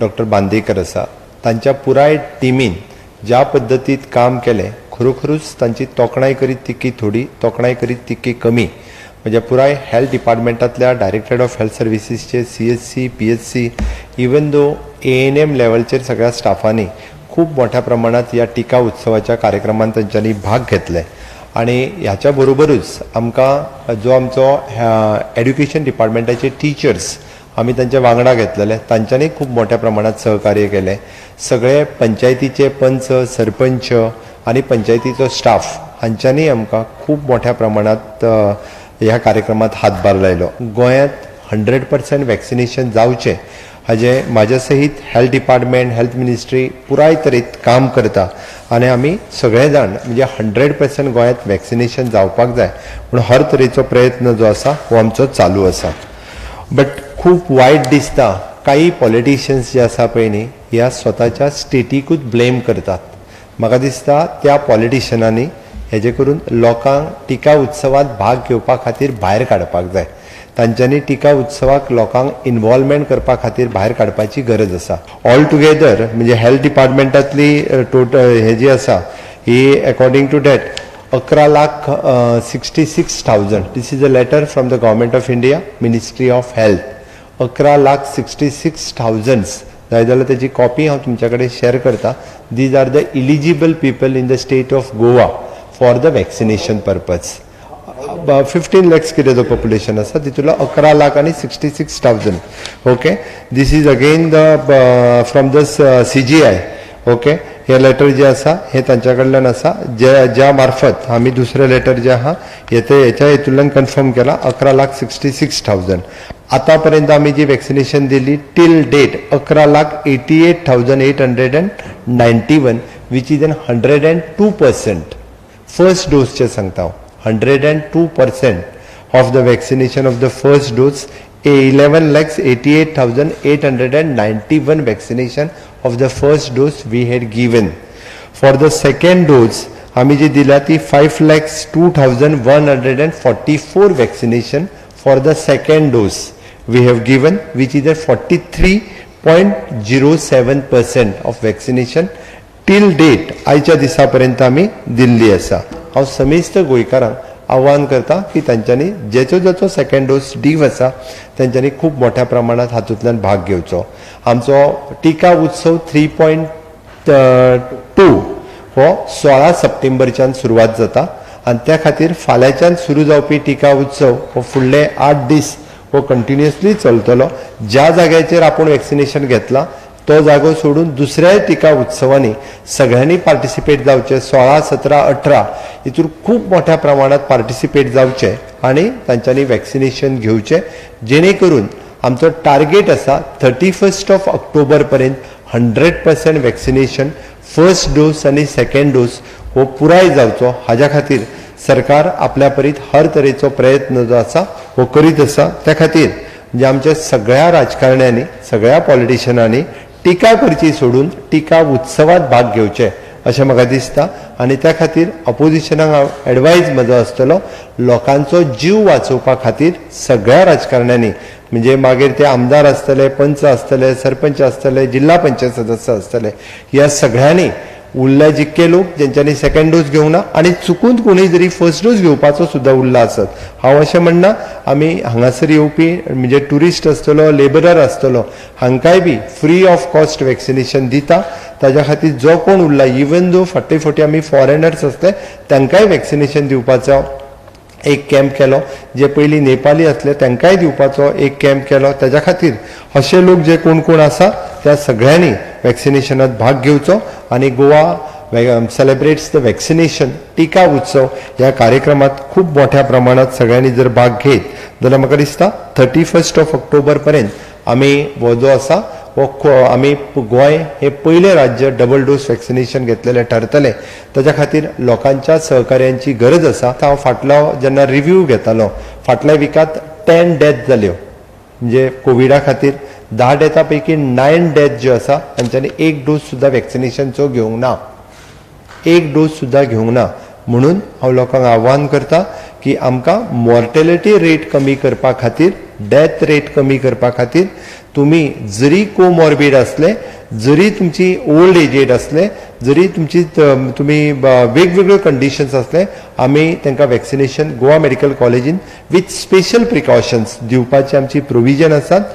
Doctor Bandekar आसा, तांच्या पुराय टिमीन ज्या पद्दतीत काम केलें, खरोखरूच तांची तोखणाय करीत तितकी थोडी, तोखणाय करीत तितकी कमी. म्हणजे पुराय हेल्थ डिपार्टमेंटांतल्या डायरेक्टरेट ऑफ हेल्थ सर्विसीसचे CHC, PHC, even though ANM लेवलचेर सगळ्या स्टाफांनी खूब मोठ्या प्रमाणात ह्या टिका उत्सवाच्या कार्यक्रमांत तांच्यांनी भाग घेतले. आनी ह्याच्या बरोबरूच आमकां जो आमचो एड्युकेशन डिपार्टमेंटाचे टिचर्स आमी तांच्या वांगडा घेतलेले, तांच्यांनी खूब मोठ्या प्रमाणात सहकार्य केलें. सगळे पंचायतीचे पंच, सरपंच आनी पंचायतीचो स्टाफ हांच्यांनी आमकां खूब मोठ्या प्रमाणात ह्या कार्यक्रमात हातभार लायलो. गोंयांत 100% वॅक्सिनेशन जावचें हाजें म्हाज्या सहीत हेल्थ डिपार्टमेंट, हेल्थ मिनिस्ट्री पुराय तरेन काम करता आनी आमी सगळे जाण म्हणजे 100% गोंयांत वॅक्सिनेशन जावपाक जाय म्हूण हर तरेचो प्रयत्न जो आसा हो आमचो चालू आसा. बट खूब वायट दिसता, काही पॉलिटिशियन्स जे आसा पळय न्ही, ह्या स्वताच्या स्टेटीकूच ब्लेम करतात. म्हाका दिसता त्या पॉलिटिशियनांनी हेजे करून लोकांक टिका उत्सवात भाग घेवपा खातीर भायर काडपाक जाय. तांच्यांनी टिका उत्सवाक लोकांक इनवॉल्वमेंट करपा खातीर भायर काडपाची गरज आसा. ऑल टुगेदर म्हणजे हेल्थ डिपार्टमेंटांतली टोटल हे जी आसा ही according to that 11,66,000. This is a letter from the Government of India, Ministry of Health. 11,66,000 जाय जाल्यार तेजी कॉपी हांव तुमच्या कडेन शेअर करता. These are the eligible people in the state of Goa for the vaccination purpose. 15 lakhs कितें जो population आसा, तितूंतलो 11 लाख आनी 66,000. Okay, this is again the from the CGI. Okay, hey letter जे आसा हे तांच्या कडल्यान आसा, जे ज्या मार्फत आमी दुसरें लेटर जे आहा हे ते हेच्या हेतूंतल्यान कन्फर्म केला 11,66,000. आतां पर्यंत आमी जी वॅक्सिनेशन दिली till date 11,88,891, which is an 102%. First डोसचे सांगता हांव, 102% of the vaccination of the first dose, 11,88,891 vaccination of the first dose we had given. For the second dose आमी जी दिल्या ती 5,02,144 vaccination for the second dose we have given, which is a 43.07% of vaccination till date आयच्या दिसा पर्यंत आमी दिल्ली आसा. हांव समेस्त गोंयकारांक आव्हान करता की तांच्यांनी जेचो जेचो सेकंड डोस ड्यू आसा तेंच्यांनी खूब मोठ्या प्रमाणात हातूंतल्यान भाग घेवचो. आमचो टिका उत्सव 3.2 हो 16 सप्टेंबरच्यान सुरवात जाता आनी त्या खातीर फाल्यांच्यान सुरू जावपी टिका उत्सव हो फुडले 8 दीस हो कंटिन्युअसली चलतलो. ज्या जाग्याचेर आपूण वॅक्सिनेशन घेतला तो जागो सोडून दुसऱ्याय टिका उत्सवांनी सगळ्यांनी पार्टिसिपेट जावचें. 16, 17, 18 हितूर खूब मोठ्या प्रमाणात पार्टिसिपेट जावचें आनी तांच्यांनी वॅक्सिनेशन घेवचें, जेणे करून आमचो टार्गेट आसा 31st of October पर्यंत 100% वॅक्सिनेशन फर्स्ट डोस आनी सेकंड डोस हो पुराय जावचो. हाज्या खातीर सरकार आपल्या परीत हर तरेचो प्रयत्न जो आसा हो करीत आसा. त्या खातीर म्हणजे आमच्या सगळ्या राजकारण्यांनी, सगळ्या पॉलिटिशियनांनी टिका करची सोडून टिका उत्सवात भाग घेवचे अशें म्हाका दिसता. आनी त्या खातीर अपोजिशनाक हांव एडवायज म्हजो आसतलो, लोकांचो जीव वाचोवपा खातीर सगळ्या राजकारण्यांनी, म्हणजे मागीर ते आमदार आसतले, पंच आसतले, सरपंच आसतले, जिल्हा पंचायत सदस्य आसतले, ह्या सगळ्यांनी उरल्या जितके लोक जेंच्यांनी सेकंड डोस घेवंक ना आनी चुकून कोणूय जरी फर्स्ट डोस घेवपाचो सुद्दां उरला आसत, हांव अशें म्हणना, आमी हांगासर येवपी म्हणजे ट्युरिस्ट आसतलो, लेबरर आसतलो, हांकांय बी फ्री ऑफ कॉस्ट वॅक्सिनेशन दिता. ताज्या खातीर जो कोण उरला, इवन दो फाटले फावटी आमी फॉरेनर्स आसले तांकांय वॅक्सिनेशन दिवपाचो एक कॅम्प केलो, जे पयलीं नेपाली आसले तांकांय दिवपाचो एक कॅम्प केलो. ताज्या खातीर अशे लोक जे कोण कोण आसा त्या सगळ्यांनी वॅक्सिनेशनात भाग घेवचो आनी गोवा सेलेब्रेट्स the vaccination टिका उत्सव ह्या कार्यक्रमात खूब मोठ्या प्रमाणात सगळ्यांनी जर भाग घेत जाल्यार म्हाका दिसता 31st of October पर्यंत आमी हो जो आसा हो आमी गोंय हे पयलें राज्य डबल डोस वॅक्सिनेशन घेतलेलें ठरतलें. ताच्या खातीर लोकांच्या सहकार्यांची गरज आसा. हांव फाटलो जेन्ना रिव्यू घेतालो, फाटल्या विकात 10 डेथ जाल्यो, म्हणजे कोविडा खातीर 10 डेथा पैकी 9 डेथ ज्यो आसा तांच्यांनी एक डोस सुद्दां वॅक्सिनेशनचो घेवंक ना, एक डोस सुद्दां घेवंक ना. म्हणून हांव लोकांक आव्हान करता की आमकां मॉर्टेलिटी रेट कमी करपा खातीर, डेथ रेट कमी करपा खातीर तुमी जरी कोमॉर्बीड असले, जरी तुमची ओल्ड एजेड असले, जरी तुमची तुमी वेगवेगळ्यो कंडिशन्स असले, आमी तांकां वॅक्सिनेशन गोवा मेडिकल कॉलेजीन विथ स्पेशल प्रिकॉशन्स दिवपाची आमची प्रोविजन आसात.